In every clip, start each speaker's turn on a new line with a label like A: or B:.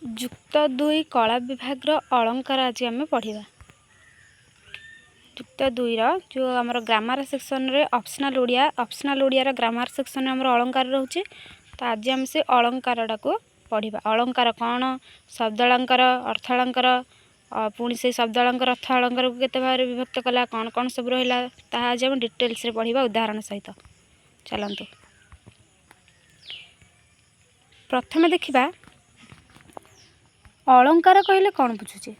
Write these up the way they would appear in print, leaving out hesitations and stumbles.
A: ଯୁକ୍ତ ଦୁଇ କଳା ବିଭାଗର ଅଳଙ୍କାର ଆଜି ଆମେ ପଢ଼ିବା। ଯୁକ୍ତ ଦୁଇର ଯେଉଁ ଆମର ଗ୍ରାମାର ସେକ୍ସନରେ ଅପସନାଲ୍ ଓଡ଼ିଆ, ଅପସନାଲ୍ ଓଡ଼ିଆର ଗ୍ରାମାର ସେକ୍ସନରେ ଆମର ଅଳଙ୍କାର ରହୁଛି। ତ ଆଜି ଆମେ ସେ ଅଳଙ୍କାରଟାକୁ ପଢ଼ିବା। ଅଳଙ୍କାର କ'ଣ, ଶବ୍ଦ ଅଳଙ୍କାର, ଅର୍ଥ ଅଳଙ୍କାର, ପୁଣି ସେଇ ଶବ୍ଦ ଅଳଙ୍କାର ଅର୍ଥ ଅଳଙ୍କାରକୁ କେତେ ଭାଗରେ ବିଭକ୍ତ କଲା, କ'ଣ କ'ଣ ସବୁ ରହିଲା, ତାହା ଆଜି ଆମେ ଡିଟେଲ୍ସରେ ପଢ଼ିବା ଉଦାହରଣ ସହିତ। ଚାଲନ୍ତୁ ପ୍ରଥମେ ଦେଖିବା ଅଳଙ୍କାର କହିଲେ କ'ଣ ବୁଝୁଛେ।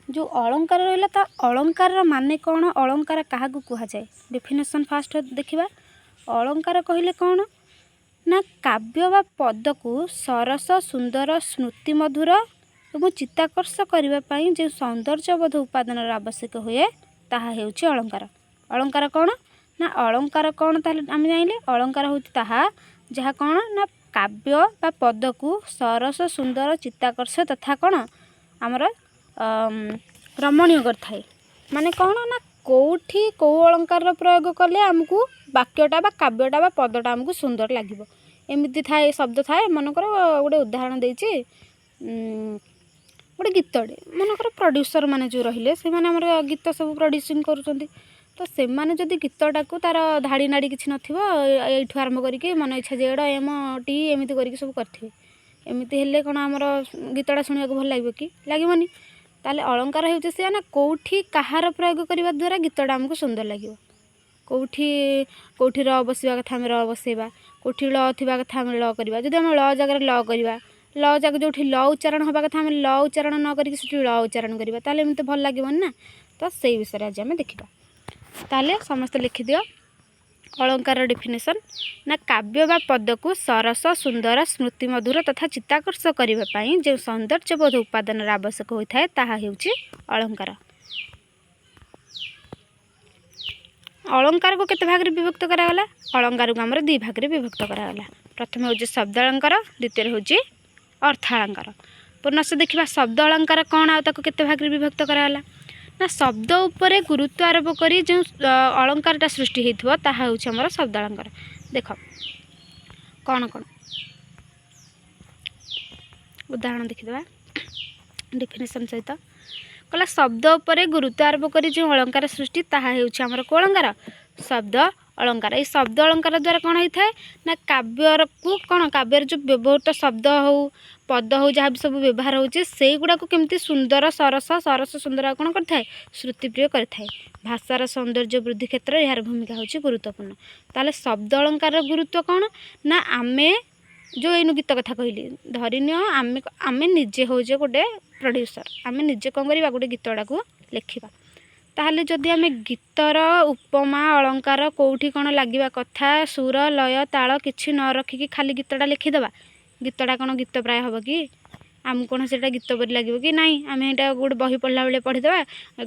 A: ଯେଉଁ ଅଳଙ୍କାର ରହିଲା ତା ଅଳଙ୍କାରର ମାନେ କ'ଣ, ଅଳଙ୍କାର କାହାକୁ କୁହାଯାଏ, ଡେଫିନେସନ୍ ଫାଷ୍ଟ ଦେଖିବା। ଅଳଙ୍କାର କହିଲେ କ'ଣ ନା କାବ୍ୟ ବା ପଦକୁ ସରସ ସୁନ୍ଦର ସ୍ମୃତି ମଧୁର ଏବଂ ଚିତ୍ତାକର୍ଷ କରିବା ପାଇଁ ଯେଉଁ ସୌନ୍ଦର୍ଯ୍ୟବୋଧ ଉପାଦାନର ଆବଶ୍ୟକ ହୁଏ ତାହା ହେଉଛି ଅଳଙ୍କାର। ଅଳଙ୍କାର କ'ଣ ନା ଅଳଙ୍କାର କ'ଣ ତାହେଲେ ଆମେ ଜାଣିଲେ ଅଳଙ୍କାର ହେଉଛି ତାହା ଯାହା କ'ଣ ନା କାବ୍ୟ ବା ପଦକୁ ସରସ ସୁନ୍ଦର ଚିତ୍ତାକର୍ଷ ତଥା କ'ଣ ଆମର ରମଣୀୟ କରିଥାଏ। ମାନେ କ'ଣ ନା କେଉଁଠି କେଉଁ ଅଳଙ୍କାରର ପ୍ରୟୋଗ କଲେ ଆମକୁ ବାକ୍ୟଟା ବା କାବ୍ୟଟା ବା ପଦଟା ଆମକୁ ସୁନ୍ଦର ଲାଗିବ। ଏମିତି ଥାଏ ଶବ୍ଦ ଥାଏ। ମନେକର ଗୋଟେ ଉଦାହରଣ ଦେଇଛି, ଗୋଟେ ଗୀତଟେ ମନେକର ପ୍ରଡ୍ୟୁସର୍ ମାନେ ଯେଉଁ ରହିଲେ ସେମାନେ ଆମର ଗୀତ ସବୁ ପ୍ରଡ୍ୟୁସିଂ କରୁଛନ୍ତି। ତ ସେମାନେ ଯଦି ଗୀତଟାକୁ ତାର ଧାଡ଼ି ନାଡ଼ି କିଛି ନଥିବ, ଏଇଠୁ ଆରମ୍ଭ କରିକି ମନ ଇଚ୍ଛା ଜେଡ଼ ଏମ ଟି ଏମିତି କରିକି ସବୁ କରିଥିବେ, ଏମିତି ହେଲେ କ'ଣ ଆମର ଗୀତଟା ଶୁଣିବାକୁ ଭଲ ଲାଗିବ କି? ଲାଗିବନି। ତାହେଲେ ଅଳଙ୍କାର ହେଉଛି ସେୟା ନା କେଉଁଠି କାହାର ପ୍ରୟୋଗ କରିବା ଦ୍ୱାରା ଗୀତଟା ଆମକୁ ସୁନ୍ଦର ଲାଗିବ। କେଉଁଠି କେଉଁଠି ର ବସିବା କଥା ଆମେ ର ବସେଇବା, କେଉଁଠି ଳ ଥିବା କଥା ଆମେ ଳ କରିବା। ଯଦି ଆମେ ଳ ଜାଗାରେ ଲ କରିବା, ଲ ଜାଗା ଯେଉଁଠି ଲ ଉଚ୍ଚାରଣ ହେବା କଥା ଆମେ ଲ ଉଚ୍ଚାରଣ ନ କରିକି ସେଠି ଳ ଉଚ୍ଚାରଣ କରିବା, ତାହେଲେ ଏମିତି ଭଲ ଲାଗିବନି ନା। ତ ସେଇ ବିଷୟରେ ଆଜି ଆମେ ଦେଖିବା। ତାହେଲେ ସମସ୍ତେ ଲେଖିଦିଅ ଅଳଙ୍କାର ଡେଫିନେସନ୍ ନା କାବ୍ୟ ବା ପଦକୁ ସରସ ସୁନ୍ଦର ସ୍ମୃତି ମଧୁର ତଥା ଚିତ୍ତାକର୍ଷ କରିବା ପାଇଁ ଯେଉଁ ସୌନ୍ଦର୍ଯ୍ୟବୋଧ ଉପାଦାନର ଆବଶ୍ୟକ ହୋଇଥାଏ ତାହା ହେଉଛି ଅଳଙ୍କାର। ଅଳଙ୍କାରକୁ କେତେ ଭାଗରେ ବିଭକ୍ତ କରାଗଲା? ଅଳଙ୍କାରକୁ ଆମର ଦୁଇ ଭାଗରେ ବିଭକ୍ତ କରାଗଲା। ପ୍ରଥମେ ହେଉଛି ଶବ୍ଦ ଅଳଙ୍କାର, ଦ୍ୱିତୀୟରେ ହେଉଛି ଅର୍ଥ ଅଳଙ୍କାର। ପୁନଶ୍ଚ ଦେଖିବା ଶବ୍ଦ ଅଳଙ୍କାର କ'ଣ ଆଉ ତାକୁ କେତେ ଭାଗରେ ବିଭକ୍ତ କରାଗଲା ନା ଶବ୍ଦ ଉପରେ ଗୁରୁତ୍ୱ ଆରୋପ କରି ଯେଉଁ ଅଳଙ୍କାରଟା ସୃଷ୍ଟି ହେଇଥିବ ତାହା ହେଉଛି ଆମର ଶବ୍ଦ ଅଳଙ୍କାର। ଦେଖ କ'ଣ କ'ଣ ଉଦାହରଣ ଦେଖିଦେବା ଡେଫିନେସନ୍ ସହିତ। କହିଲା ଶବ୍ଦ ଉପରେ ଗୁରୁତ୍ୱ ଆରୋପ କରି ଯେଉଁ ଅଳଙ୍କାର ସୃଷ୍ଟି ତାହା ହେଉଛି ଆମର କେଉଁ ଅଳଙ୍କାର? ଶବ୍ଦ ଅଳଙ୍କାର। ଏଇ ଶବ୍ଦ ଅଳଙ୍କାର ଦ୍ୱାରା କ'ଣ ହେଇଥାଏ ନା କାବ୍ୟକୁ କ'ଣ କାବ୍ୟରେ ଯେଉଁ ବ୍ୟବହୃତ ଶବ୍ଦ ହେଉ ପଦ ହେଉ ଯାହା ବି ସବୁ ବ୍ୟବହାର ହେଉଛି ସେଇଗୁଡ଼ାକୁ କେମିତି ସୁନ୍ଦର ସରସ ସରସ ସୁନ୍ଦର ଆଉ କ'ଣ କରିଥାଏ ଶ୍ରୁତିପ୍ରିୟ କରିଥାଏ। ଭାଷାର ସୌନ୍ଦର୍ଯ୍ୟ ବୃଦ୍ଧି କ୍ଷେତ୍ରରେ ଏହାର ଭୂମିକା ହେଉଛି ଗୁରୁତ୍ୱପୂର୍ଣ୍ଣ। ତାହେଲେ ଶବ୍ଦ ଅଳଙ୍କାରର ଗୁରୁତ୍ୱ କ'ଣ ନା ଆମେ ଯେଉଁ ଏଇନୁ ଗୀତ କଥା କହିଲି, ଧରିନିଅ ଆମେ ଆମେ ନିଜେ ହେଉଛେ ଗୋଟେ ପ୍ରଡ୍ୟୁସର୍, ଆମେ ନିଜେ କ'ଣ କରିବା ଗୋଟେ ଗୀତଟାକୁ ଲେଖିବା। ତାହେଲେ ଯଦି ଆମେ ଗୀତର ଉପମା ଅଳଙ୍କାର କେଉଁଠି କ'ଣ ଲାଗିବା କଥା ସୁର ଲୟ ତାଳ କିଛି ନ ରଖିକି ଖାଲି ଗୀତଟା ଲେଖିଦେବା, ଗୀତଟା କ'ଣ ଗୀତ ପ୍ରାୟ ହେବ କି? ଆମକୁ କ'ଣ ସେଇଟା ଗୀତ ପରି ଲାଗିବ କି? ନାଇଁ, ଆମେ ଏଇଟା ଗୋଟେ ବହି ପଢ଼ିଲା ବେଳେ ପଢ଼ିଦେବା,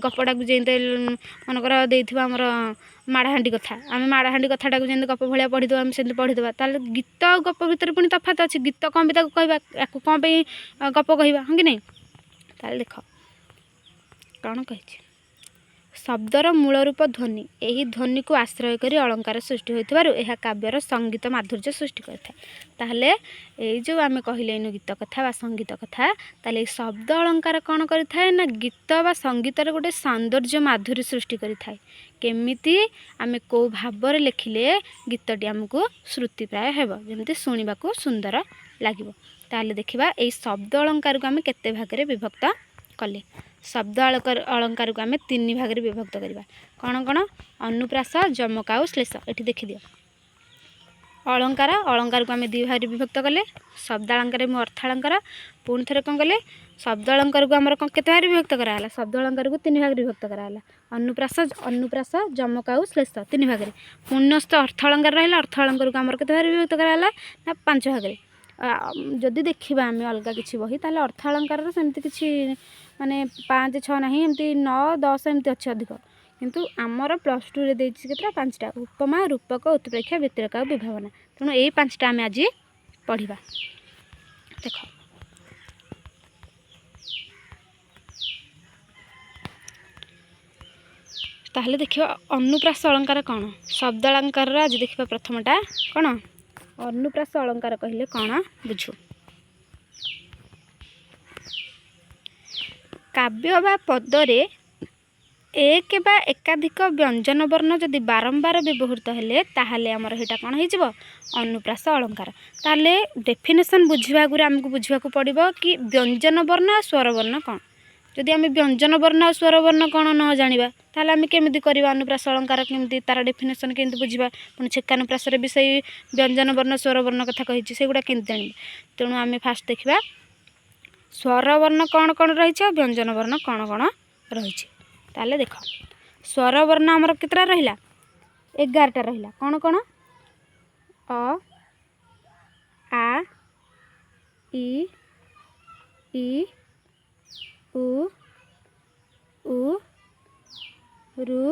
A: ଗପଟାକୁ ଯେମିତି ମନେକର ଦେଇଥିବ ଆମର ମାଡ଼ହାଣ୍ଡି କଥା, ଆମେ ମାଡ଼ହାଣ୍ଡି କଥାଟାକୁ ଯେମିତି ଗପ ଭଳିଆ ପଢ଼ିଦେବା ଆମେ ସେମିତି ପଢ଼ିଦେବା। ତାହେଲେ ଗୀତ ଆଉ ଗପ ଭିତରେ ପୁଣି ତଫାତ ଅଛି। ଗୀତ କ'ଣ ପାଇଁ ତାକୁ କହିବା, ୟାକୁ କ'ଣ ପାଇଁ ଗପ କହିବା, ହଁ କି ନାହିଁ? ତାହେଲେ ଦେଖ କ'ଣ କହିଛି, ଶବ୍ଦର ମୂଳ ରୂପ ଧ୍ୱନି, ଏହି ଧ୍ୱନିକୁ ଆଶ୍ରୟ କରି ଅଳଙ୍କାର ସୃଷ୍ଟି ହୋଇଥିବାରୁ ଏହା କାବ୍ୟର ସଙ୍ଗୀତ ମାଧୁର୍ଯ୍ୟ ସୃଷ୍ଟି କରିଥାଏ। ତାହେଲେ ଏଇ ଯେଉଁ ଆମେ କହିଲେ ଏଇନୁ ଗୀତ କଥା ବା ସଙ୍ଗୀତ କଥା, ତାହେଲେ ଏଇ ଶବ୍ଦ ଅଳଙ୍କାର କ'ଣ କରିଥାଏ ନା ଗୀତ ବା ସଙ୍ଗୀତରେ ଗୋଟେ ସୌନ୍ଦର୍ଯ୍ୟ ମାଧୁରୀ ସୃଷ୍ଟି କରିଥାଏ। କେମିତି ଆମେ କେଉଁ ଭାବରେ ଲେଖିଲେ ଗୀତଟି ଆମକୁ ଶ୍ରୁତିପ୍ରାୟ ହେବ, ଯେମିତି ଶୁଣିବାକୁ ସୁନ୍ଦର ଲାଗିବ। ତାହେଲେ ଦେଖିବା ଏଇ ଶବ୍ଦ ଅଳଙ୍କାରକୁ ଆମେ କେତେ ଭାଗରେ ବିଭକ୍ତ କଲେ। ଶବ୍ଦ ଅଳଙ୍କାରକୁ ଆମେ ତିନି ଭାଗରେ ବିଭକ୍ତ କରିବା। କ'ଣ କ'ଣ? ଅନୁପ୍ରାସ, ଯମକ ଆଉ ଶ୍ଲେଷ। ଏଠି ଦେଖିଦିଅ ଅଳଙ୍କାର, ଅଳଙ୍କାରକୁ ଆମେ ଦୁଇ ଭାଗରେ ବିଭକ୍ତ କଲେ, ଶବ୍ଦ ଅଳଙ୍କାର ଏବଂ ଅର୍ଥ ଅଳଙ୍କାର। ପୁଣି ଥରେ କ'ଣ କଲେ, ଶବ୍ଦ ଅଳଙ୍କାରକୁ ଆମର କେତେ ଭାଗରେ ବିଭକ୍ତ କରାଗଲା? ଶବ୍ଦ ଅଳଙ୍କାରକୁ ତିନି ଭାଗରେ ବିଭକ୍ତ କରାଗଲା, ଅନୁପ୍ରାସ, ଯମକ ଆଉ ଶ୍ଲେଷ, ତିନି ଭାଗରେ। ପୁନଶ୍ଚ ଅର୍ଥ ଅଳଙ୍କାର ରହିଲା, ଅର୍ଥ ଅଳଙ୍କାରକୁ ଆମର କେତେ ଭାଗରେ ବିଭକ୍ତ କରାଗଲା ନା ପାଞ୍ଚ ଭାଗରେ। ଯଦି ଦେଖିବା ଆମେ ଅଲଗା କିଛି ବହି ତାହେଲେ ଅର୍ଥ ଅଳଙ୍କାରର ସେମିତି କିଛି ମାନେ 5 6 ନାହିଁ, ଏମିତି 9 10 ଏମିତି ଅଛି ଅଧିକ। କିନ୍ତୁ ଆମର ପ୍ଲସ୍ ଟୁରେ ଦେଇଛି କେତେଟା? 5ଟା, ଉପମା, ରୂପକ, ଉତ୍ପ୍ରେକ୍ଷା, ବ୍ୟତିରେକ ଆଉ ବିଭାବନା। ତେଣୁ ଏଇ 5ଟା ଆମେ ଆଜି ପଢ଼ିବା। ଦେଖ ତାହେଲେ ଦେଖିବା ଅନୁପ୍ରାସ ଅଳଙ୍କାର କ'ଣ। ଶବ୍ଦ ଅଳଙ୍କାରର ଆଜି ଦେଖିବା ପ୍ରଥମଟା କ'ଣ, ଅନୁପ୍ରାସ ଅଳଙ୍କାର କହିଲେ କ'ଣ ବୁଝୁ। କାବ୍ୟ ବା ପଦରେ ଏକ ବା ଏକାଧିକ ବ୍ୟଞ୍ଜନ ବର୍ଣ୍ଣ ଯଦି ବାରମ୍ବାର ବ୍ୟବହୃତ ହେଲେ, ତାହେଲେ ଆମର ସେଇଟା କ'ଣ ହେଇଯିବ? ଅନୁପ୍ରାସ ଅଳଙ୍କାର। ତାହେଲେ ଡେଫିନେସନ୍ ବୁଝିବା ଆଗରୁ ଆମକୁ ବୁଝିବାକୁ ପଡ଼ିବ କି ବ୍ୟଞ୍ଜନ ବର୍ଣ୍ଣ ଆଉ ସ୍ୱରବର୍ଣ୍ଣ କ'ଣ। ଯଦି ଆମେ ବ୍ୟଞ୍ଜନ ବର୍ଣ୍ଣ ଆଉ ସ୍ୱରବର୍ଣ୍ଣ କ'ଣ ନ ଜାଣିବା, ତାହେଲେ ଆମେ କେମିତି କରିବା ଅନୁପ୍ରାସ ଅଳଙ୍କାର? କେମିତି ତାର ଡେଫିନେସନ୍ କେମିତି ବୁଝିବା? ପୁଣି ଛେକାନୁପ୍ରାସରେ ବି ସେଇ ବ୍ୟଞ୍ଜନ ବର୍ଣ୍ଣ, ସ୍ୱରବର୍ଣ୍ଣ କଥା କହିଛି, ସେଗୁଡ଼ା କେମିତି ଜାଣିବା? ତେଣୁ ଆମେ ଫାଷ୍ଟ ଦେଖିବା ସ୍ୱରବର୍ଣ୍ଣ କ'ଣ କ'ଣ ରହିଛି ଆଉ ବ୍ୟଞ୍ଜନ ବର୍ଣ୍ଣ କ'ଣ କ'ଣ ରହିଛି। ତାହେଲେ ଦେଖ, ସ୍ୱରବର୍ଣ୍ଣ ଆମର କେତେଟା ରହିଲା? 11ଟା ରହିଲା। କ'ଣ କ'ଣ? ଅ, ଆ, ଇ, ଇ, ଉ, ଉ, ରୁ,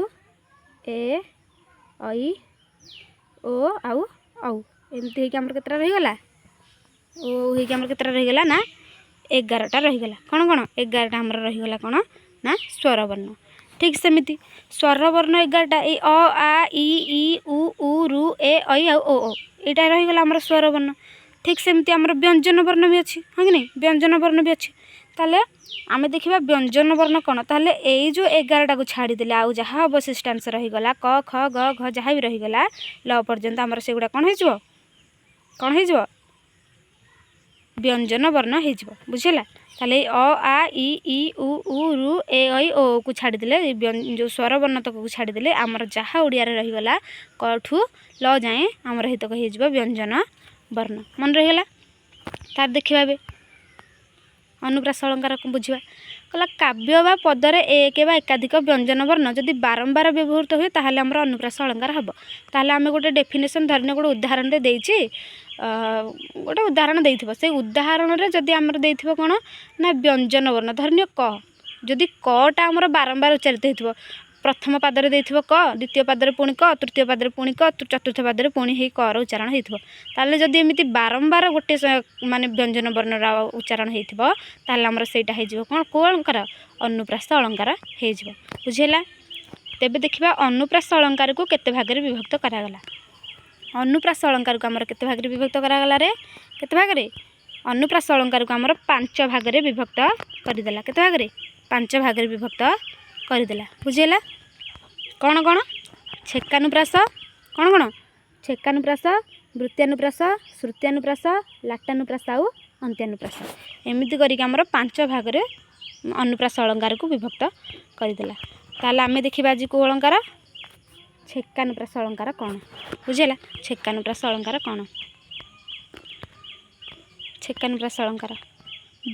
A: ଏ, ଐ, ଓ ଆଉ ଔ। ଏମିତି ହେଇକି ଆମର କେତେଟା ରହିଗଲା? ଓ ହେଇକି ଆମର କେତେଟା ରହିଗଲା ନା 11ଟା ରହିଗଲା। କ'ଣ କ'ଣ? 11ଟା ଆମର ରହିଗଲା। କ'ଣ ନା ସ୍ୱରବର୍ଣ୍ଣ। ଠିକ୍ ସେମିତି ସ୍ୱରବର୍ଣ୍ଣ 11ଟା, ଏଇ ଅ, ଆ, ଇ, ଇ, ଉ, ଉ, ରୁ, ଏ, ଐ ଆଉ ଓ, ଓ, ଏଇଟା ରହିଗଲା ଆମର ସ୍ୱରବର୍ଣ୍ଣ। ଠିକ୍ ସେମିତି ଆମର ବ୍ୟଞ୍ଜନ ବର୍ଣ୍ଣ ବି ଅଛି, ହଁ କି ନାହିଁ? ବ୍ୟଞ୍ଜନ ବର୍ଣ୍ଣ ବି ଅଛି। ତାହେଲେ ଆମେ ଦେଖିବା ବ୍ୟଞ୍ଜନ ବର୍ଣ୍ଣ କ'ଣ। ତାହେଲେ ଏଇ ଯେଉଁ 11ଟାକୁ ଛାଡ଼ିଦେଲେ ଆଉ ଯାହା ଅବଶିଷ୍ଟାଂଶ ରହିଗଲା, କ, ଖ, ଗ, ଘ, ଯାହା ବି ରହିଗଲା ଲ ପର୍ଯ୍ୟନ୍ତ ଆମର, ସେଗୁଡ଼ା କ'ଣ ହେଇଯିବ? କ'ଣ ହେଇଯିବ? ବ୍ୟଞ୍ଜନ ବର୍ଣ୍ଣ ହେଇଯିବ। ବୁଝିଲା? ତାହେଲେ ଏଇ ଅ, ଆ, ଇ, ଇ, ଉ, ଉ, ରୁ, ଏ, ଐ, ଓ କୁ ଛାଡ଼ିଦେଲେ, ଯେଉଁ ସ୍ୱରବର୍ଣ୍ଣ ତକକୁ ଛାଡ଼ିଦେଲେ, ଆମର ଯାହା ଓଡ଼ିଆରେ ରହିଗଲା କ ଠୁ ଲ ଯାଏଁ, ଆମର ହେଇତକ ହେଇଯିବ ବ୍ୟଞ୍ଜନ ବର୍ଣ୍ଣ। ମନେ ରହିଗଲା? ତାର ଦେଖିବା ଏବେ ଅନୁପ୍ରାସ ଅଳଙ୍କାର ବୁଝିବା। କହିଲା, କାବ୍ୟ ବା ପଦରେ ଏକ ବା ଏକାଧିକ ବ୍ୟଞ୍ଜନ ବର୍ଣ୍ଣ ଯଦି ବାରମ୍ବାର ବ୍ୟବହୃତ ହୁଏ, ତାହେଲେ ଆମର ଅନୁପ୍ରାସ ଅଳଙ୍କାର ହେବ। ତାହେଲେ ଆମେ ଗୋଟେ ଡେଫିନେସନ୍ ଧରିନିଅ, ଗୋଟେ ଉଦାହରଣଟେ ଦେଇଛି, ଗୋଟେ ଉଦାହରଣ ଦେଇଥିବ। ସେଇ ଉଦାହରଣରେ ଯଦି ଆମର ଦେଇଥିବ କ'ଣ ନା ବ୍ୟଞ୍ଜନ ବର୍ଣ୍ଣ, ଧରିନିଅ କ, ଯଦି କଟା ଆମର ବାରମ୍ବାର ଉଚ୍ଚାରିତ ହେଇଥିବ, ପ୍ରଥମ ପାଦରେ ଦେଇଥିବ କ, ଦ୍ୱିତୀୟ ପାଦରେ ପୁଣି କ, ତୃତୀୟ ପାଦରେ ପୁଣି କ, ଚତୁର୍ଥ ପାଦରେ ପୁଣି ହେଇ କର ଉଚ୍ଚାରଣ ହେଇଥିବ, ତାହେଲେ ଯଦି ଏମିତି ବାରମ୍ବାର ଗୋଟେ ମାନେ ବ୍ୟଞ୍ଜନ ବର୍ଣ୍ଣର ଉଚ୍ଚାରଣ ହେଇଥିବ, ତାହେଲେ ଆମର ସେଇଟା ହେଇଯିବ କ'ଣ? କେଉଁ ଅଳଙ୍କାର? ଅନୁପ୍ରାସ ଅଳଙ୍କାର ହେଇଯିବ। ବୁଝିହେଲା? ତେବେ ଦେଖିବା ଅନୁପ୍ରାସ ଅଳଙ୍କାରକୁ କେତେ ଭାଗରେ ବିଭକ୍ତ କରାଗଲା। ଅନୁପ୍ରାସ ଅଳଙ୍କାରକୁ ଆମର କେତେ ଭାଗରେ ବିଭକ୍ତ କରାଗଲା ରେ? କେତେ ଭାଗରେ? ଅନୁପ୍ରାସ ଅଳଙ୍କାରକୁ ଆମର ପାଞ୍ଚ ଭାଗରେ ବିଭକ୍ତ କରିଦେଲା। କେତେ ଭାଗରେ? ପାଞ୍ଚ ଭାଗରେ ବିଭକ୍ତ କରିଦେଲା। ବୁଝିହେଲା? କ'ଣ କ'ଣ? ଛେକାନୁପ୍ରାସ। କ'ଣ କ'ଣ? ଛେକାନୁପ୍ରାସ, ବୃତ୍ୟାନୁପ୍ରାସ, ଶ୍ରୁତ୍ୟାନୁପ୍ରାସ, ଲାଟାନୁପ୍ରାସ ଆଉ ଅନ୍ତ୍ୟାନୁପ୍ରାସ। ଏମିତି କରିକି ଆମର ପାଞ୍ଚ ଭାଗରେ ଅନୁପ୍ରାସ ଅଳଙ୍କାରକୁ ବିଭକ୍ତ କରିଦେଲା। ତାହେଲେ ଆମେ ଦେଖିବା ଆଜି କେଉଁ ଅଳଙ୍କାର? ଛେକାନୁପ୍ରାସ ଅଳଙ୍କାର କ'ଣ। ବୁଝିହେଲା? ଛେକାନୁପ୍ରାସ ଅଳଙ୍କାର କ'ଣ? ଛେକାନୁପ୍ରାସ ଅଳଙ୍କାର,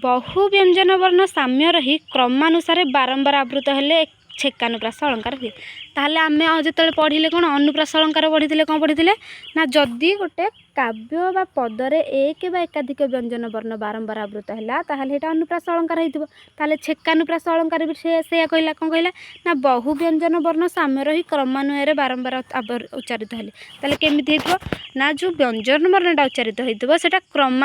A: ବହୁ ବ୍ୟଞ୍ଜନ ବର୍ଣ୍ଣ ସାମ୍ୟ ରହି କ୍ରମାନୁସାରେ ବାରମ୍ବାର ଆବୃତ ହେଲେ ଛେକାନୁପ୍ରାସ ଅଳଙ୍କାର ହୁଏ। ତାହେଲେ ଆମେ ଆଉ ଯେତେବେଳେ ପଢ଼ିଲେ କ'ଣ, ଅନୁପ୍ରାସ ଅଳଙ୍କାର ପଢ଼ିଥିଲେ, କ'ଣ ପଢ଼ିଥିଲେ ନା ଯଦି ଗୋଟେ କାବ୍ୟ ବା ପଦରେ ଏକ ବା ଏକାଧିକ ବ୍ୟଞ୍ଜନ ବର୍ଣ୍ଣ ବାରମ୍ବାର ଆବୃତ ହେଲା, ତାହେଲେ ସେଇଟା ଅନୁପ୍ରାସ ଅଳଙ୍କାର ହେଇଥିବ। ତାହେଲେ ଛେକାନୁପ୍ରାସ ଅଳଙ୍କାର ବି ସେ ସେଇଆ କହିଲା। କ'ଣ କହିଲା ନା ବହୁ ବ୍ୟଞ୍ଜନ ବର୍ଣ୍ଣ ସାମ୍ୟ ରହି କ୍ରମାନ୍ୱୟରେ ବାରମ୍ବାର ଉଚ୍ଚାରିତ ହେଲେ। ତାହେଲେ କେମିତି ହେଇଥିବ ନା ଯେଉଁ ବ୍ୟଞ୍ଜନ ବର୍ଣ୍ଣଟା ଉଚ୍ଚାରିତ ହେଇଥିବ, ସେଇଟା କ୍ରମା